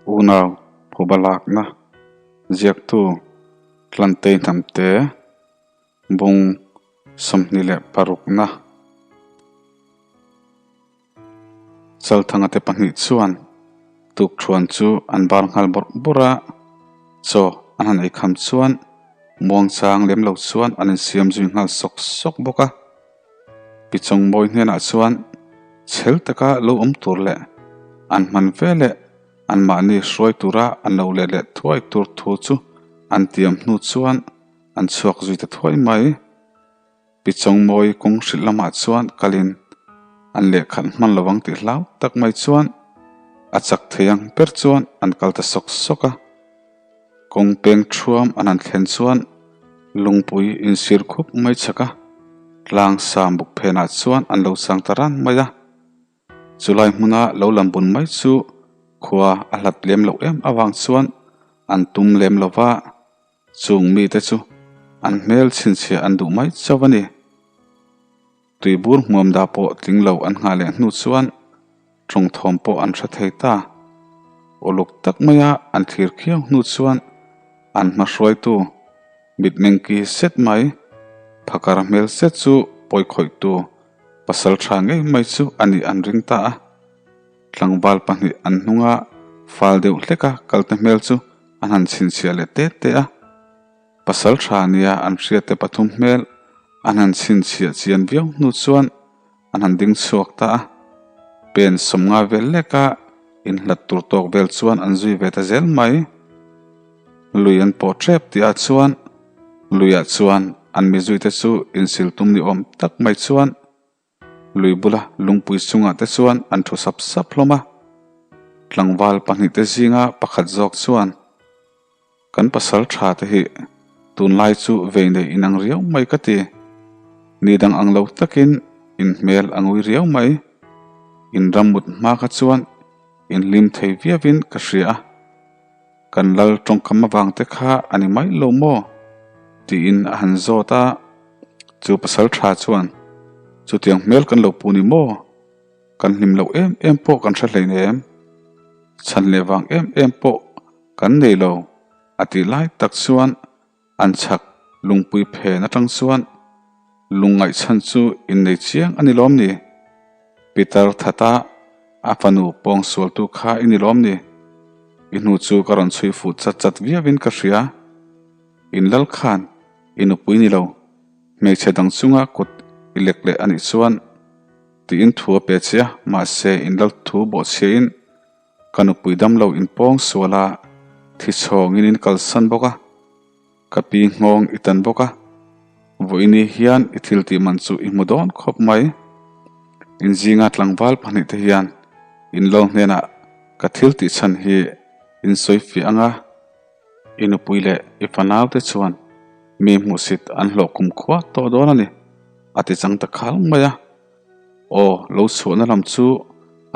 Unau phuba lakna ziaktu Tlantei Hnamte bung 26na Chalthanga te pahnih chuan tukṭhuan chu an bar nghal bawrh bawrh a, chaw an han ei kham chuan muangchang lem lo chuan an insiam zui nghal sawk sawk bawk a. Pichawngmawi hnenah chuan chhel taka lo awm tur leh an hman ve leh anmahni hruai tura an lo let leh thuai tur thu chu an tiam hnu chuan an chhuak zui ta thuai mai. Pichawngmawi kawng hrilh lamah chuan kalin an lehkhalh hman lo ang tih hlau tak mai chuan a chak thei ang ber chuan an kal ta sawk sawk a. Kawng peng thuam an han thlen chuan lungpui insir khup mai chhak a, tlang sam buk phenah chuan an lo chang ta ran mai a. Chulai hmuna lo lam bun mai chu khua a hlat lem loh em avang chuan an tum lem lo va, chung mite chu an hmel chhinchhiah an duh mai chauh a ni. Tuibur hmuam dah pawh tling lo an nghah leh hnu chuan tawng thawm pawh an hre thei ta. Uluk tak maia an thlir khiau hnu chuan an hma hruaitu mitmeng ki set mai, phakar hmel set chu pawi khawihtu pasal tha ngei mai chu a nih an ring ta a. Tlangval pahnih an hnunga fal deuh hleka kalte hmel chu an han chhinchhiah leh te te a. Pasal tha nia an hriatte pathum hmel an han chhinchhiah chian viau hnu chuan an han ding chhuak ta a, pen sawmnga vel leka inhlat tur tawk vel chuan an zui ve ta zel mai. Lui an pawh tep tihah chuan luiah chuan an mizuite chu insil tum ni awm tak mai chuan Lui bula lungpui chungah te chuan an thu sap sap hlawm a, tlangval pahnihte zinga pakhat zawk chuan, Kan pasal tha te hi tunlai chu vei nei inang riau mai ka ti. Ni dang ang lo takin in hmel a ngui riau mai. In ram mut hma kha chuan in hlim thei viauin ka hria a. Kan lal tawngkam avang te kha a ni mai lo maw? tiin a han zawt a, chu pasal tha chuan, Chutiang hmel kan lo pu ni maw? Kan hlim loh em em pawh kan hre hleinem, chhan leh vang em em pawh kan nei lo a tih lai tak chuan an chhak lungpui phen atang chuan lungngaihchhan chu innei chiang a ni lawm ni? Peter Thata a fanu pawng sualtu kha i ni lawm ni? I hnu chu ka rawn chhui fuh chat chat viauin ka hria. In lal khan i nupui ni lo, hmeichhe dang chunga kut i lek leh a nih chuan tiin thu a pe che a, mahse in lal thu bawhchhiain Ka nupui damlo in pawng sual a, thi chhawngin in kalsan bawk a, ka pi nghawng i tan bawk a, vawiini hian i thil tih man chu i hmu dawn khawp mai. In zinga tlangval pahnih te hian in lo hnenah ka thil tih chhan hi in sawi fiah ang a, i nupui leh i fanau te chuan mi hmuhsit an hlawh kumkhua tawh dawn a ni, a ti chang ta khal mai a. Aw, lo chhuahna lam chu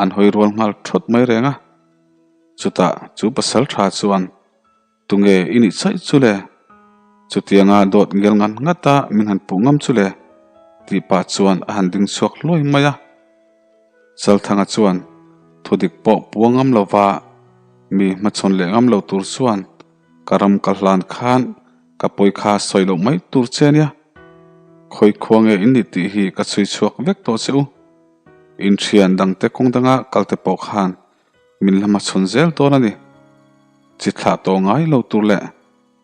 an hawi rual nghal thawt mai reng a. Chutah chu pasal tha chuan, Tunge i nih chaih chu le? Chutianga dawt ngel ngan ngata min han puh ngam chu le? tih pah chuan a han ding chhuak hluai mai a. Chalthanga chuan thudik pawh pua ngam lova mi hmachhawn leh ngam lo tur chuan ka ram ka hlan khan ka pawi kha sawi loh mai tur che ania. Khawi khua nge in ni tih hi ka chhui chhuak vek tawh che u. In thian dangte kawng danga kalte pawh khan min la hmachhawn zel dawn a ni. Chi thlah tawh ngai lo tur leh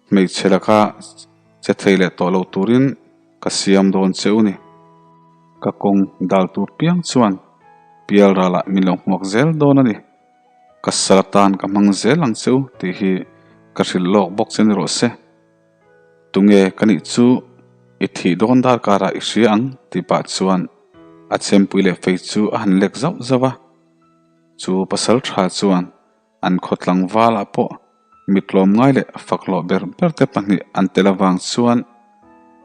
hmeichhe laka che thei leh tawh lo turin ka siam dawn che u ni. Ka kawng dal tur piang chuan pial ralah min lo hmuak zel dawn a ni. Ka sal atan ka hmang zel ang che u tih hi ka hrilh lawk bawk che ni rawh se. Tunge ka nih chu i thih dawn dar karah i hria ang tih pah chuan a chempui leh fei chu a han lek zauh zauh a. Chu pasal tha chuan an khaw tlangvalah pawh mitlawm ngai leh fakhlawh ber ber te pahnih an tel avang chuan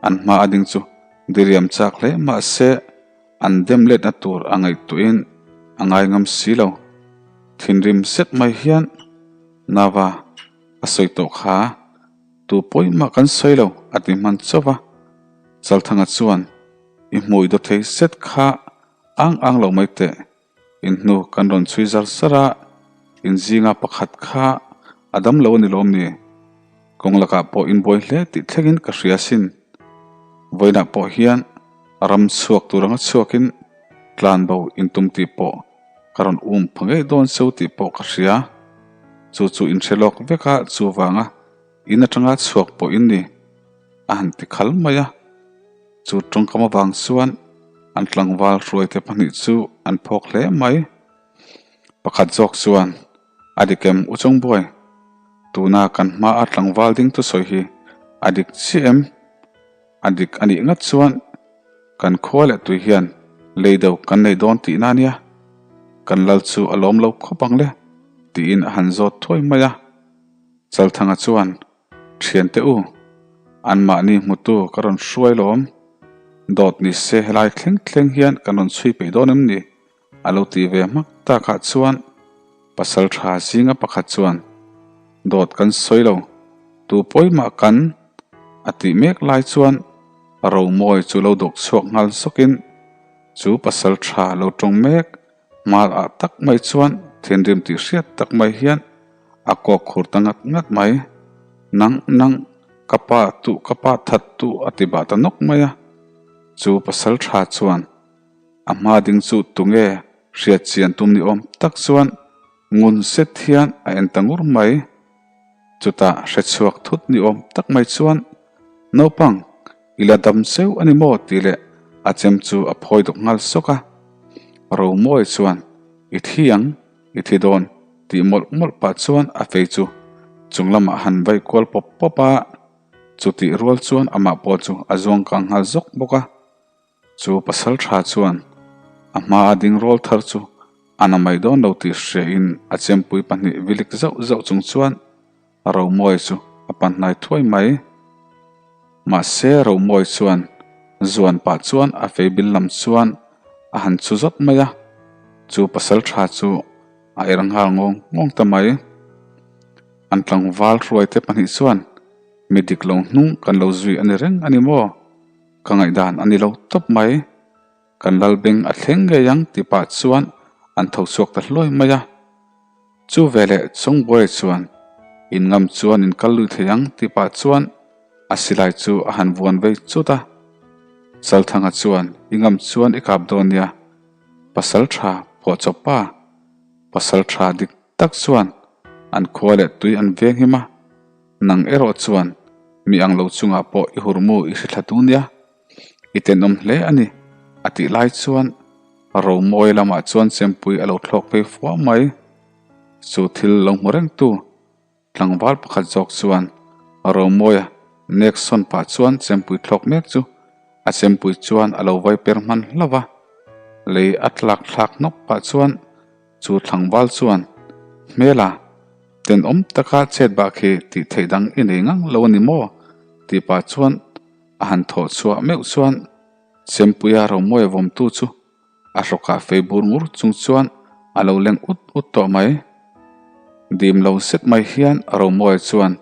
an hma a ding chu diriam chak hle mahse an dem letna tur a ngaihtuahin a ngai ngam si lo. Thinrim set mai hian Nava a sawi tawh kha tu pawimah kan sawi lo a ti hman chauh va. Chalthanga chuan i hmui daw thei set kha ang ang lo mai teh. In hnu kan rawn chhui zar zar a. Inzinga pakhat kha a dam lo a ni lawm ni? Kawng lakah pawh inbuai hle tih thlengin ka hria asin. Vawiinah pawh hian ram chhuak tur anga chhuakin tlanbo intum tih pawh ka rawn um pha ngei dawn cheu tih pawh ka hria. Chu chu inhre lawk vek a, chuvanga in atanga chhuak pawh in ni a han ti khal mai a. Chu tawngkam avang chuan an tlangval hruaite pahnih chu an phawk hle mai. Pakhat zawk chuan a dik em U Chawngbuai? Tuna kan hmaa tlangval ding thusawi hi a dik chiah em? A dik a nih ngat chuan kan khua leh tui hian lei deuh kan nei dawn tihna a nia. Kan lal chu a lawm lo khawp ang le tiin a han zawt thuai mai a. Chalthanga chuan Thiante u, anmahni hmutu ka rawn hruai lawm. Dawt ni se helai thleng thleng hian kan rawn chhui peih dawn em ni? A lo ti ve hmak takah chuan pasal tha zinga pakhat chuan dawt kan sawi lo, tu pawimah kan a tih mek lai chuan Romawi chu lo dawk chhuak nghal zawkin chu pasal tha lo tawng mek hmal ah tak mai chuan thinrim tih hriat tak mai hian a kawk khur ta ngat ngat mai. Nang nang ka pa tu ka pa that tu a ti bah ta nawk mai a, chu pasal tha chuan A hma ding chu tunge hriat chian tum ni awm tak chuan ngun set hian a en ta ngur mai. Chutah hre chhuak thut ni awm tak mai chuan, Naupang, i la dam cheu a ni maw? tih leh a chem chu a phawi dawk nghal sawk a. Romawi chuan, I thi ang, i thi dawn, tih mawlh mawlh pah chuan a fei chu chung lamah han vai kual pawp pawp a. Chutih rual chuan amah pawh chu a zuang kang nghal zawk bawk a. Chu pasal tha chuan a hma a ding rawl thar chu a na mai dawn lo tih hriain a chempui pahnih vilik zauh zauh chung chuan Romawi chu a pan hnai thuai mai. Mahse Romawi chuan zuan pah chuan a fei bil lam chuan a han chu zawt mai a, chu pasal tha chu a er nghal ngawng ngawng ta mai. An tlangval hruaite pahnih chuan mi dik lo hnung kan lo zui a ni reng a ni maw? Ka ngaihdan a ni lo tawp mai. Kan lalbeng a thleng ngei ang tih pah chuan an tho chhuak ta hluai mai a. Chu veleh Chawngbuaia chuan in ngam chuan in kal lui thei ang tih pah chuan a silai chu a han vuan vei chut a. Chalthanga chuan i ngam chuan i kap dawn nia, pasal tha phuah chawp pa, pasal tha dik tak chuan an khua leh tui an veng him a. Nang erawh chuan mi ang lo chungah pawh i hurmu i hri thla tu nia, i tenawm hle a ni, a tih lai chuan Romawi lamah chuan chempui a lo thlawk phei fua mai. Chu thil lo hmu rengtu tlangval pakhat zawk chuan Romawia nek sawn pah chuan chempui thlawk mek chu a chempui chuan a lo vai per hman hlauh a, lei a tlak thlak hnawk pah chuan Chu thlangval chuan, Hmela, tenawm taka chet bak hi tih theih dang i nei ngang lo a ni maw? tih pah chuan a han thawh chhuah meuh chuan Chempuia Romawia vawmtu chu a hrawkah fei bur ngur chung chuan a lo leng ut ut tawh mai. Dim lo set mai hian Romawia chuan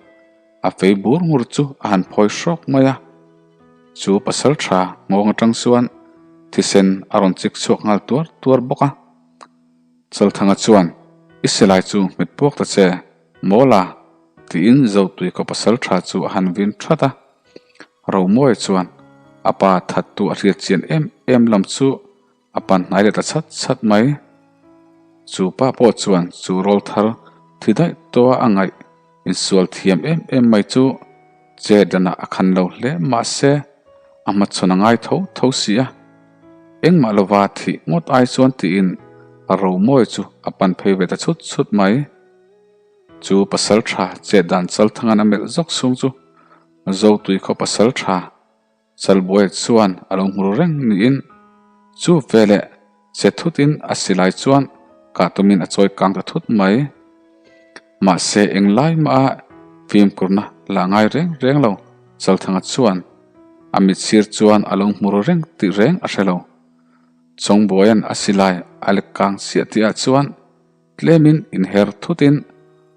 a fei bur ngur chu a han phawi hrawk mai a. Chu pasal tha nghawng atang chuan thisen a rawn chik chhuak nghal tuar tuar bawk a. Chalthanga chuan, I silai chu hmet puak ta che, Mawla, tiin Zotui kaw pasal tha chu a han vin that a. Romawi chuan a pa thattu a hriat chian em em lam chu a pan hnai leh ta chhat chhat mai. Chu pa pawh chuan chu rawl thar thi daih tawha a ngaih insual thiam em em mai chu che danah a khan lo hle mahse a hmachhawn a ngai tho tho si a. Engmah lova thih ngawt ai chuan tiin a Romawi chu a pan phei ve ta chhut chhut mai. Chu pasal tha chet dan Chalthangan a melh zawk chhung chu Zotui khaw pasal tha Chalbuaia chuan a lo hmu reng niin chu veleh che thutin a silai chuan kah tumin a chawi kang ta thut mai. Mahse englai maha fimkurna la ngai reng reng lo Chalthanga chuan a mitsir chuan a lo hmu reng tih reng a hre lo. Chawngbuaia'n a silai a lek kang chiah tihah chuan Tlemin inher thutin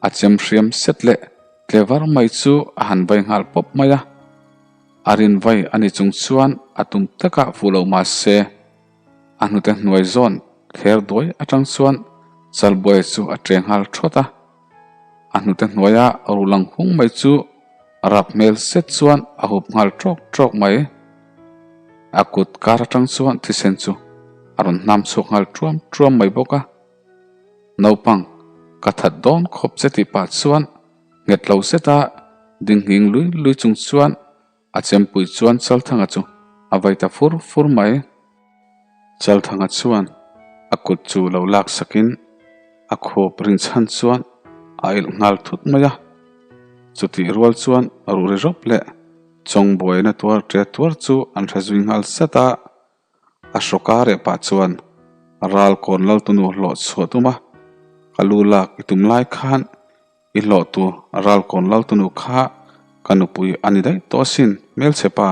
a chem hriam set leh tlevar mai chu a han vai nghal pawp mai a. A rin vai a ni chung chuan a tum takah fuh lo mah se, a hnute hnuai zawn thler duai atang chuan Chalbuaia chu a ṭe nghal ṭhawt a, a hnute hnuaia rulang hung mai chu rap hmel set chuan a hup nghal ṭawk ṭawk mai. A kut kar aṭang chuan thisen chu a rawn hnam chhuak nghal ṭuam ṭuam mai bawk a. Naupang, ka that dawn khawp che tih pah chuan nghet lo zeta ding nghing lui lui chung chuan A chempui chuan Chalthanga chu a vai ta fur fur mai. Chalthanga chuan a kut chu lo lak sakin a khuap rinchhan chuan a elh nghal thut mai a. Chutih rual chuan ruh ri rawp leh chawngbuaina tuar ṭe tuar chu an hre zui nghal sat a. A hrawka reh pah chuan ral kawn laltunu hlawh chhuah tum a, ka lu lak i tum lai khan I hlawhtu Ralkawn Laltunu kha ka nupui a ni daih tawh asin, hmelchhe pa.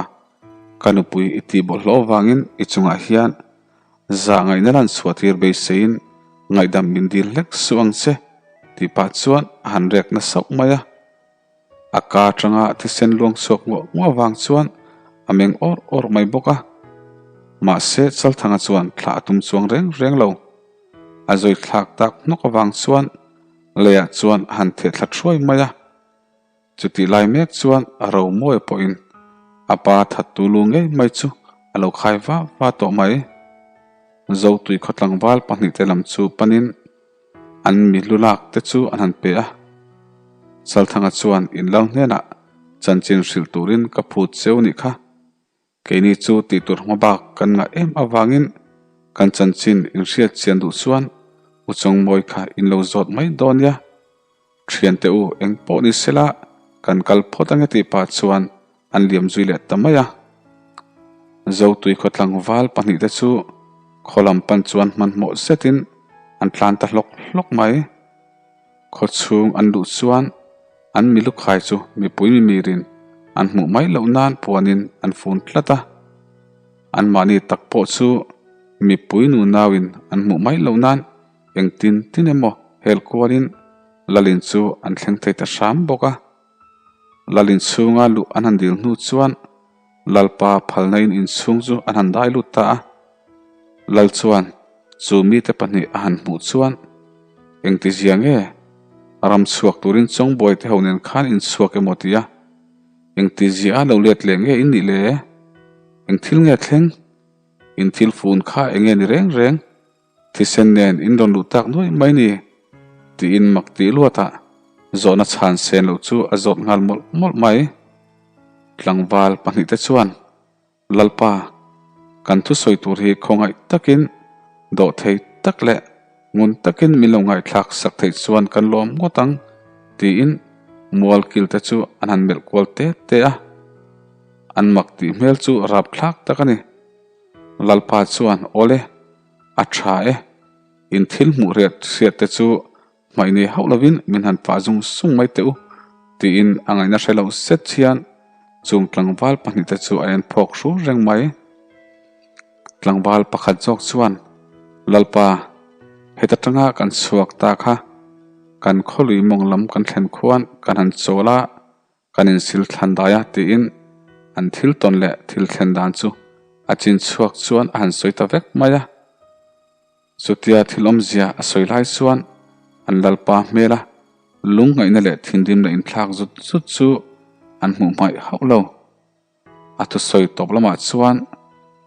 Ka nupui i tih bawlhhlawh avangin i chungah hian zah ngaihna lan chhuahtir beiseiin ngaihdam min dil hlek suh ang che, tih pah chuan a han rek na sauh mai a. A ka atanga thisen luang chhuak nguah nguah avang chuan a meng awr awr mai bawk a. Mahse Chalthanga chuan thlah a tum chuang reng reng lo. A zawi thlak tak hnawk avang chuan Leiah chuan a han theh thla thuai mai a, chutih lai mek chuan a ro mawi pawhin a pa thattu lu ngei mai chu a lo khai va va tawh mai. Zotui khaw tlangval pahnihte lam chu panin an mi lu lak te chu an han pe a. Chalthanga chuan in lo hnenah chanchin hrilh turin ka phut cheu nih kha. Keini chu tih tur hma bak kan ngah em avangin kan chanchin inhriat chian duh chuan U Chawngmawi kha in lo zawt mai dawn nia. Thiante u eng pawh ni sela kan kal phawt ange tih pah chuan an liam zui leh ta mai a. Zotui khaw tlangval pahnihte chu khaw lam pan chuan hmanhmawh zetin an tlan ta hlawk hlawk mai. Khaw chhung an luh chuan an milukhai chu mipui mimirin an hmuh mai loh nan puanin an fun tlat a. Anmahni tak pawh chu mipui nunauin an hmuh mai loh nan engtin tin emaw hel kualin Lalin chu an thleng thei ta hram bawk a. Lalin chhunga luh an han dil hnu chuan Lalpa phalnain inchhung chu an han dai lut ta a. Lal chuan chu mite pahnih a han hmuh chuan, Engtizia nge? Ram chhuak turin Chawngbuai te ho nen khan inchhuak emaw ti a, engtizia a lo let leh nge in nih le? Eng thil nge thleng? In thil fun kha eng nge ni reng reng? Thisen nen in rawn luh tak nuai mai ni? Tiin mak tih luatah zawhna chhan sen loh chu a zawt nghal mawlh mawlh mai. Tlangval pahnihte chuan Lalpa, kan thusawi tur hi khawngaih takin, dawhthei tak leh ngun takin min lo ngaihthlak sak theih chuan kan lawm ngawt ang, tiin mual kilte chu an han melh kual te te a. An mak tih hmel chu rapthlak tak a ni. Lalpa chuan, Awle, a tha e, in thil hmuh riat hriat te chu Hmaih nei hauh lovin min han pah zung zung mai teh u, tiin a ngaihna hre lo zet hian chung tlangval pahnihte chu a en phawk hrur reng mai. Tlangval pakhat zawk chuan, Lalpa, heta tanga kan chhuak ta kha, kan khawlui mawng lam kan thlen khuan kan han chawl a, Kan insil thlan dai a tiin an thil tawn leh thil thlen dan chu a chin chhuak chuan a han sawi ta vek mai a. Chutia thil awmzia a sawi lai chuan an lalpa hmela lungngaihna leh thinrimna inthlak zut zut chu an hmuh hmaih hauh lo. A thusawi tawp lamah chuan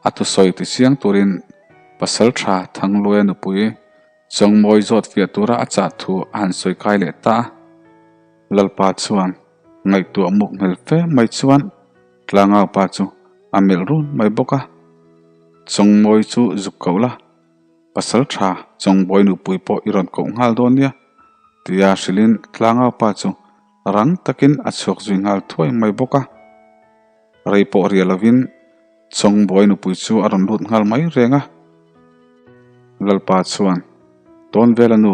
a thusawi ti chiang turin Pasalṭha Thangluaia nupui Chawngmawi zawt fiah tura a chah thu a han sawi kai leh ta a. Lalpa chuan ngaihtuah muk hmel fe mai chuan Tlangaupa chu a melh run mai bawk a. Chawngmawi chu zuk koh la, Pasalṭha Chawngbawi nupui pawh i rawn koh nghal dawn nia, tia hrilhin Tlangaupa chu Rang takin a chhuak zui nghal thuai mai bawk a. Rei pawh riah lovin Chawngbuai nupui chu a rawn lut nghal mai reng a. Lalpa chuan, Tawn vel a nu,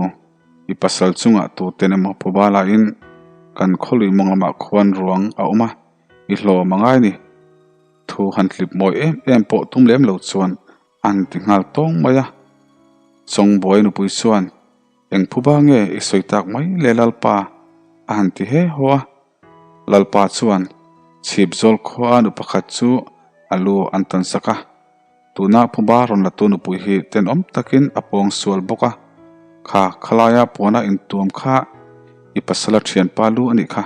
i pasal chungah tuten emaw phuba laiin kan khawlui mawng lamah khuan ruang a awm a, i hlawm a ngai ni. Thu han tlip mawi em em pawh tum lem lo chuan a han ti nghal tawng mai a. Chawngbuai nupui chuan, Eng phuba nge i sawi tak mai le Lalpa? a han ti he haw a. Lalpa chuan chhip zawl khua nu pakhat chu a lu an tan sak a. Tuna phuba rawn latu nupui hi tenawm takin a pawng sual bawk a. Kha khalaia puana intuam kha i pasala thianpa lu a nih kha.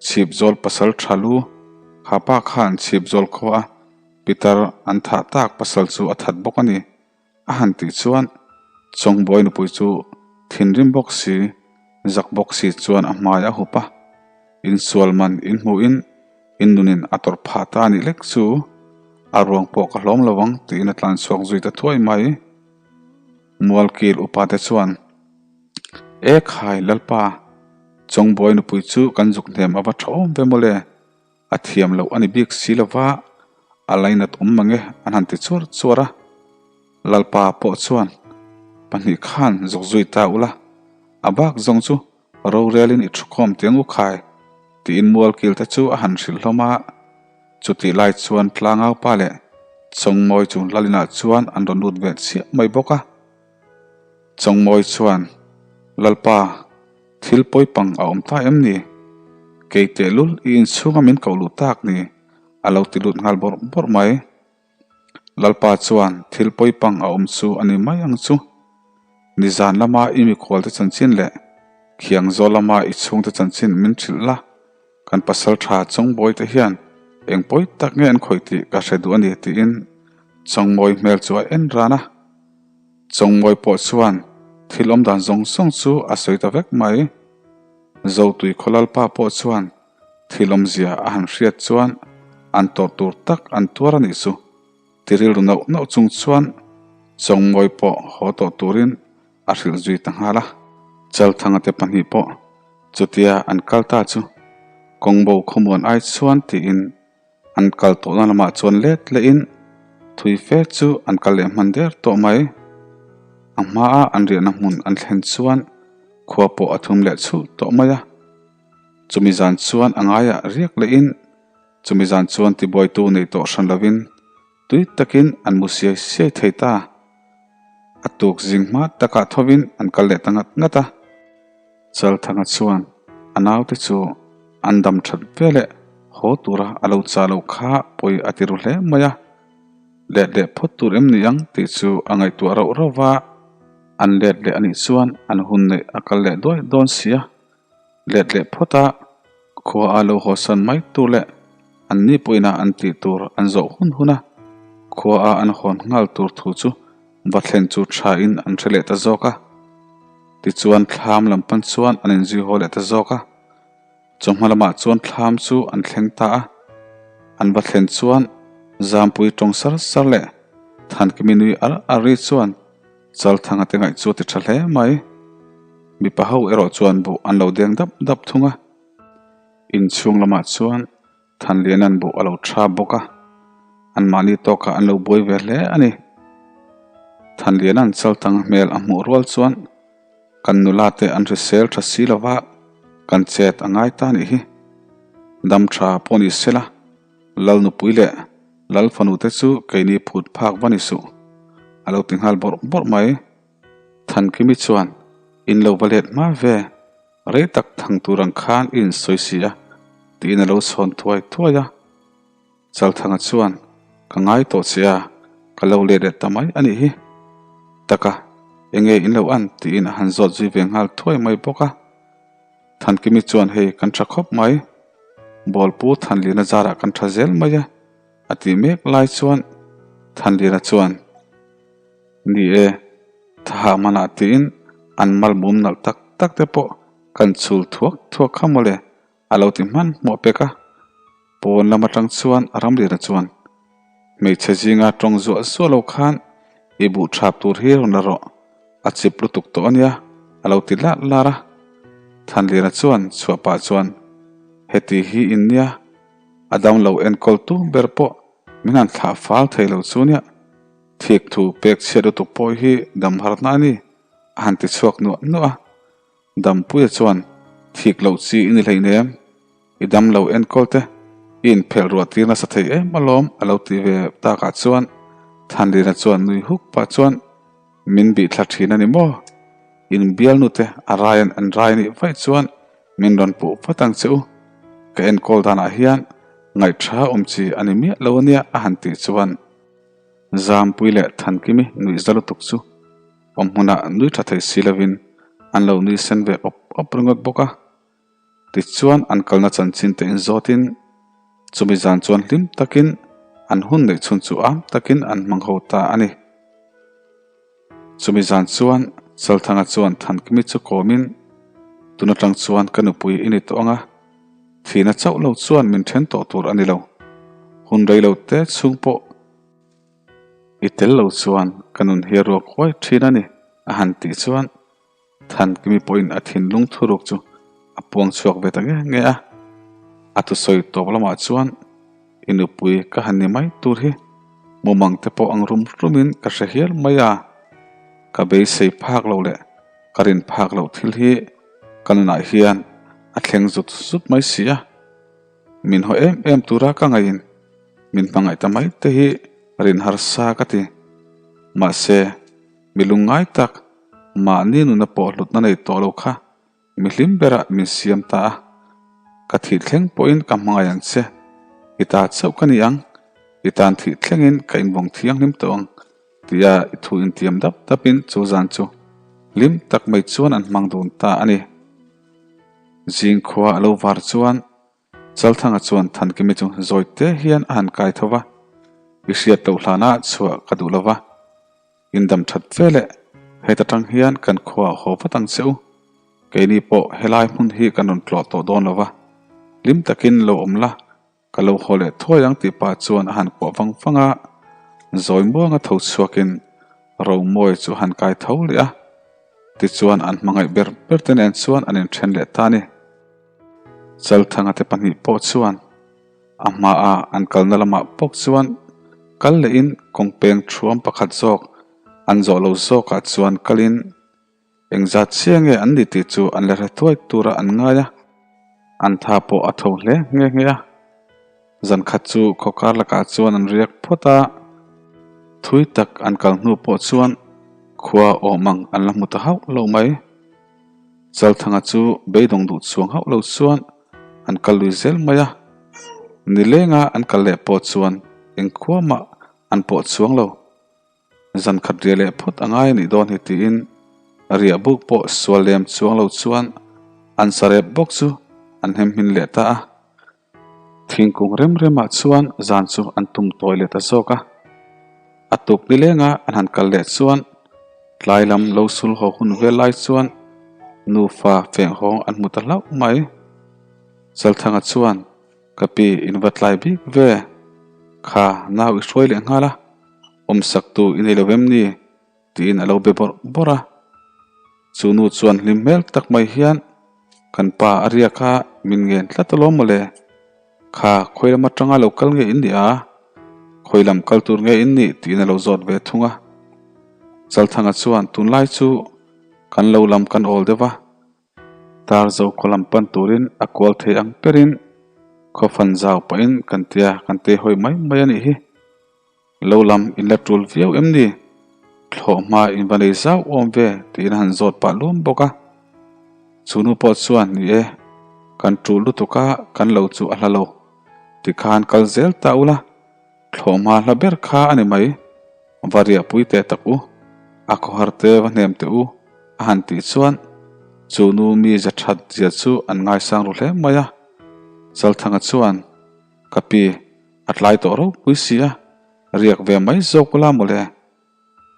Chhipzawl pasal tha lu, kha pa khan chhipzawl khaw a pitar an thah tak pasal chu a that bawk a ni. A han tih chuan Chawngbawi nupui chu thinrim bawk si, zak bawk si chuan a hmai a hup a. Insual man inhmuhin in nunin a tawrh phah ta a nih lek chu a ruang pawh ka hlawm lo ang tiin a tlan chhuak zui ta thuai mai. Mualkil upate chuan, E khai Lalpa, Chawngbawi nupui chu kan zuk hnem a va tha awm ve mawle, a thiam loh a ni bik si lo va, a lainat awm mang e an han ti chuar chuar a. Lalpa pawh chuan, Pahnih khan zuk zui ta ula, a bak zawng chu Rorelin i thukhawm tiang u khai, tiin mualkil te chu a han hrilh hlawm a. Chutih lai chuan tlangau pa leh Chawngmawi chu Lalinah chuan an rawn lut ve chiah mai bawk a. Chawngmawi chuan, Lalpa, thil pawipang a awm ta em ni? Kei tehlul i inchhunga min koh luh tak ni, a lo ti lut nghal bawrh bawrh mai. Lalpa chuan thil pawipang a awm chu a ni mai ang chu. Nizan lama i mikhualte chanchin leh khiang zawl lama i chhungte chanchin min hrilh la, kan pasal tha Chawngbawi te hian eng pawi tak nge an khawih tih ka hre duh a ni tiin Chawngmawi hmel chu a en ran a. Chawngmawi pawh chuan thil awm dan zawng zawng chu a sawi ta vek mai. Zotui khaw Lalpa pawh chuan Thil awmzia a han hriat chuan an tawrh tur tak an tuar a nih chu. Ti rilru nauh nauh chung chuan Chawngmawi pawh haw tawh turin a hrilh zui ta nghal a. Chalthanga te pahnih pawh chutia an kal ta chu kawngbo khawmuan ai chuan tiin an kal tawhna lamah chuan let lehin thui fe chu an kal leh hman der tawh mai. A hmaa an riahna hmun an thlen chuan khua pawh a thum leh chhulh tawh mai a. Chumi zan chuan a ngaiah riak lehin chumi zan chuan tibuaitu nei tawh hran lovin tui takin an mu siai siai thei ta. A tuk zing hma takah thovin an kal leh ta ngat ngat a. Chalthanga chuan a naute chu an dam that veleh haw tura a lo chah loh kha pawi a ti ru hle mai a. Let leh phawt tur em ni ang tih chu a ngaihtuah rauh rauh va, an let leh anih chuan an hun neih a kal leh duai dawn si a. Let leh phawt a, khua a lo hawsan mai tur leh an ni pawhin a an tih tur an zawh hun hun a, khua a an hawn nghal tur thu chu va thlen chu tha in an hre leh ta zawk a. Tichuan thlam lam pan chuan an inzui haw leh ta zawk a. Chawhma lamah chuan thlam chu an thleng ta a, an va thlen chuan Zampui tawng sar sar leh Thankimi nui ar ar ri chuan Chalthanga te ngaih chu a ti tha hle mai. Mipa ho erawh chuan buh an lo deng dap dap thung a. Inchhung lamah chuan Thanliana'n buh a lo tha bawk a, anmahni tawkah an lo buai ve hle a ni. Thanliana'n Chalthanga hmel a hmuh rual chuan kan nula te an hrisel tha si lova kan chet a ngai ta nih hi. Dam tha pawh ni sela Lal nupui leh Lal fanu te chu keini phut phak va ni suh, a lo ti nghal bawrh bawrh mai. Thankimi chuan, In lo va let hma ve, rei tak thang tur ang khan i insawi si a, tiin a lo chhawn thuai thuai a. Chalthanga chuan, Ka ngai tawh che a, ka lo let leh ta mai a nih hi. Taka, enge in lo an? tiin a han zawt zui ve nghal thuai mai bawk a. Thankimi chuan hei kan tha khawp mai, Bawlpu Thanliana zarah kan tha zel mai a, a tih mek lai chuan Thanliana chuan, Ni e, thaha hmanah tiin an mal mum nalh tak tak te pawh kan chhul thuak thuak kha mawle, a lo ti hman hmuah pek a. Pawn lam atang chuan Ramliana chuan, Hmeichhe zinga tawng zuah zuah lo khan i buh thap tur hi rawn la rawh, a chip lutuk tawh a nia, a lo ti lar lar a. Thanliana chuan chhuah pah chuan, Heti hi in nia, a dam lo enkawl tu ber pawh min han thlah fal thei lo chu nia, thik thu pek chhiat lutuk pawh hi dam harna a ni, a han ti chhuak nuah nuah a. Dampuia chuan, Thik loh chi i ni hleinem, i dam lo enkawl te, i inphelh ruah tir nasa thei em alawm a lo ti ve takah chuan Thanlina chuan nui huk pah chuan, Min bih thla thin a ni maw? In bialnu te a rai an rai nih vaih chuan min rawn puh vat ang che u. Ka enkawl danah hian ngaihṭha awm chi a ni miah lo ania a han tih chuan Zampui leh Thankimi nuihza lutuk chu. Awm hmunah nui tha thei si lovin an lo nui sen ve awp awp ringawt bawk a. Tichuan an kalna chanchin te inzawtin chumi zan chuan hlim takin an hun neih chhun chu am takin an hmang ho ta a ni. Chumi zan chuan Chalthanga chuan Thankimi chu kawmin, Tun atang chuan ka nupui i ni tawh ang a, thihna chauh lo chuan min then tawh tur a ni lo. Hun rei lo te chhung pawh i tel lo chuan ka nun hi a ruak huai thin a ni, a han tih chuan Thankimi pawhin a thinlung thuruk chu a puang chhuak ve ta nge nge a. A thusawi tawp lamah chuan i nupui ka han ni mai tur hi mumang te pawh ang rum rumin ka hre hial mai a. Ka beisei phak loh leh ka rin phak loh thil hi ka nunah hian a thleng zut zut mai si a. Min haw em em tura ka ngaihin min hmangaih ta mai te hi rin harsa ka ti. Mahse, mi lungngai tak mahni nuna pawh hlutna nei tawh lo kha mi hlim berah min siam ta a. Ka thih thleng pawhin ka hmangaih ang che. I ta chauh ka ni ang. I tan thih thlengin ka invawng thianghlim tawh ang tia i thu intiam dap dapin chu zan chu hlim tak mai chuan an hmang dun ta a ni. Zingkhua a lo var chuan Chalthanga chuan Thankimi chu zawi te hian a han kai tho va, I hriat loh hlanah chhuah ka duh lo va, in dam that ve leh heta tang hian kan khua haw vat ang che u. Keini pawh helai hmun hi kan rawn tlawh tawh dawn lo va, hlim takin lo awm la, ka lo haw leh thuai ang tih pah chuan a han kuah vang vang a, zawi muanga tho chhuakin Romawi chu a han kai tho leh a, tichuan an hmangaih ber ber te nen chuan an inthen leh ta a ni. Chalthanga te pahnih pawh chuan a hmaa an kalna lamah bawk chuan kal lehin kawng peng thuam pakhat zawk an zawh lo zawkah chuan kalin engzat chiah nge an ni tih chu an la hre thuai tura an ngai a, an tha pawh a tho hle nghe nghe a. Zan khat chu khawkar lakah chuan an riak phawt a, thui tak an kal hnu pawh chuan khua awm ang an la hmu ta hauh lo mai. Chalthanga chu beidawng duh chuang hauh lo chuan an kal lui zel mai a, nilenga an kal leh pawh chuan engkhua mah an pawh chuang lo. Zan khat riah leh phawt a ngai a nih dawn hi tiin riah buk pawh sual lem chuang lo chuan an sarep bawk chu an hem hmin leh ta a. Thingkung rem remah chuan zan chu an tum tawi leh ta zawk a. A tuk nilenga an han kal leh chuan tlai lam lo sul haw hun vel lai chuan nufa fenghawng an hmu ta hlauh mai. Chalthanga chuan, Ka pi in va tlai bik ve, kha nau i hruai leh nghal a, awmsaktu i nei lo em ni? Tiin a lo be bawrh bawrh a. Chu nu chuan hlim hmel tak mai hian, Kan pa a riak a, min ngen tlat alawm mawle. Kha khawi lam atanga lo kal nge in nih a? Khawi lam kal tur nge in nih? tiin a lo zawt ve thung a. Chalthanga chuan, Tunlai chu kan lo lam kan awl deuh va, Tar zo khaw lam pan turin a kual thei ang berin khaw fan zau pahin kan tia kan tei hawi mai mai a nih hi. Lo lam in la tul viau em ni? Thlawh hma in va nei zau awm ve tiin a han zawt pah luam bawk a. Chu nu pawh chuan ni e, kan tul lutuk a kan lo chu a hla lo. Tikhan kal zel ta ula, thlawh hma hla ber kha a ni mai. Va riahpui teh tak u, a khawhar te va hnem teh u a han tih chuan chu nu mi za that zia chu an ngaisang ru hle mai a. Chalthanga chuan, Ka pi, A tlai tawh ropui si a, riak ve mai zawk ula mawle.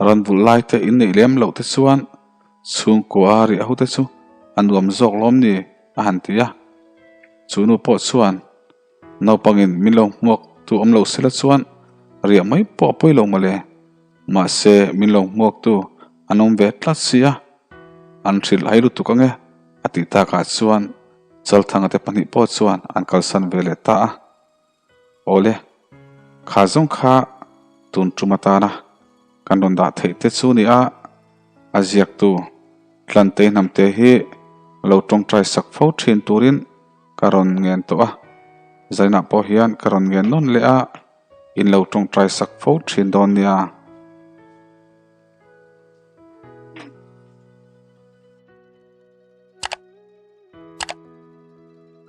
Ran vulh lai te in neih lem loh te chuan chhungkua riah ho te chu a nuam zawk lawm ni a han ti a. Chu nu pawh chuan naupangin min lo hmuak tu awm lo sela chuan riah mai pawh a pawi lo mawle. Mahse min lo hmuak tu an awm ve tlat si a, an hrilh hai lutuk ange a tih takah chuan Chalthanga te pahnih pawh chuan an kalsan ve leh ta a. Awle, kha zawng kha tun tum atana kan rawn dah theih te chu ni a, a ziaktu Tlantei hnamte hi lo tawngtai sak fo thin turin ka rawn ngen tawh a, zainah pawh hian ka rawn ngen nawn leh a, in lo tawngtai sak fo thin dawn nia.